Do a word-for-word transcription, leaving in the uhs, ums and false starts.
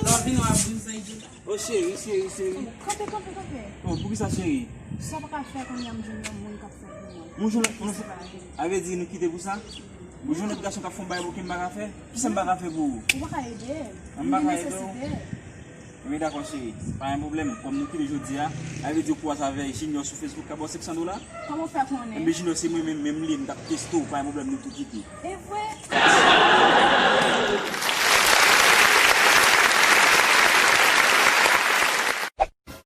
Lè w vini w ap di m sa, Junior. Oh, cheri, cheri, cheri. Kanpe, kanpe, kanpe. Oh, poukisa, cheri? Sa w pa ka fè kounye a, m jwenn yon moun k ap fè pou mwen. Moun jwenn, moun fè. Sa vle di nou kite pou sa? Ou jwenn lòt gason k ap fè yon bagay pou ki m pa ka fè? Kisa m pa ka fè pou ou? Ou pa ka ede m. M pa ka ede w? Li nesesite. Ebyen, dakò, cheri. Pa gen pwoblèm. Kòm nou kite jodi a, sa vle di ou kwaze avè Junior sou Facebook k ap ba w senk san dola? Kòman w fè konnen? Ebyen, Junior, se mwen menm, menm li, m t ap teste w. Pa gen pwoblèm, nou tou kite. E vre?